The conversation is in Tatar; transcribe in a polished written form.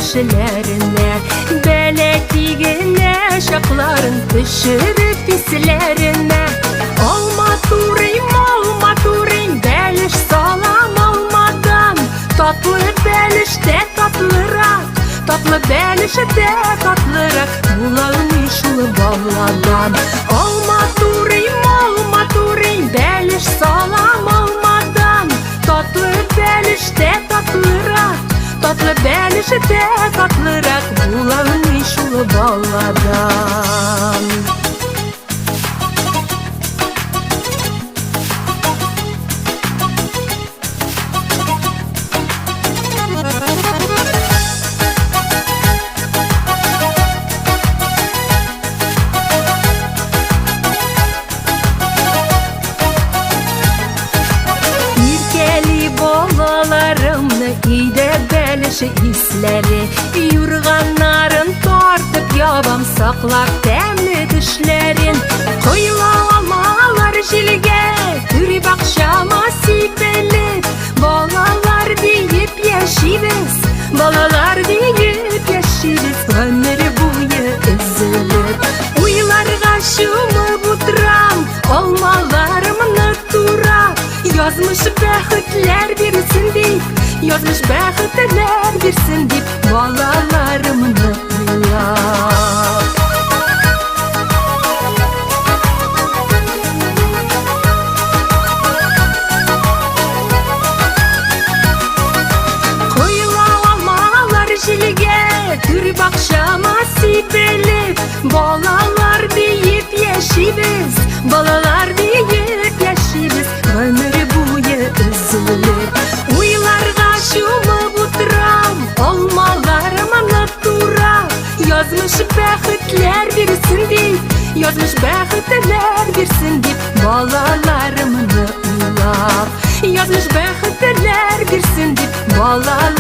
бәлешләренә. Бәләки генә чакларын төшереп исләренә. Алма турыйм, алма турыйм, бәлеш салам алмадан. Татлы бәлеш тә татлырак, татлы бәлеш тә татлырак буламый шул баладан. Алма турыйм, алма турыйм, бәлеш салам алмадан. Татлы бәлеш тә татлырак, татлы бәлеш тә татлырак буламый шул баладан. Иркәли балаларымны өйдә бәлеш исләре. Юрганнарын тартып ябам, саклап тәмле төшләрен. Коела алмалар җилгә, түри бакчама сибелеп. Балалар диеп яшибез, балалар диеп яшибез, гомер буе өзелеп. Уйларга чумып утырам, алмаларымны турап. Язмыш бәхетләр бирсен дип, язмыш бәхетләр бирсен дип, балаларымны уйлап. Коела алмалар җилгә, түр бакчама сибелеп, балалар диеп яшибез, балалар диеп яшибез, гомер буе өзелеп. Уйларга чумып утырам, алмаларымны турап, язмыш бәхетләр бирсен дип, язмыш бәхетләр бирсен дип, балаларымны уйлап. Язмыш бәхетләр бирсен дип, балаларымны.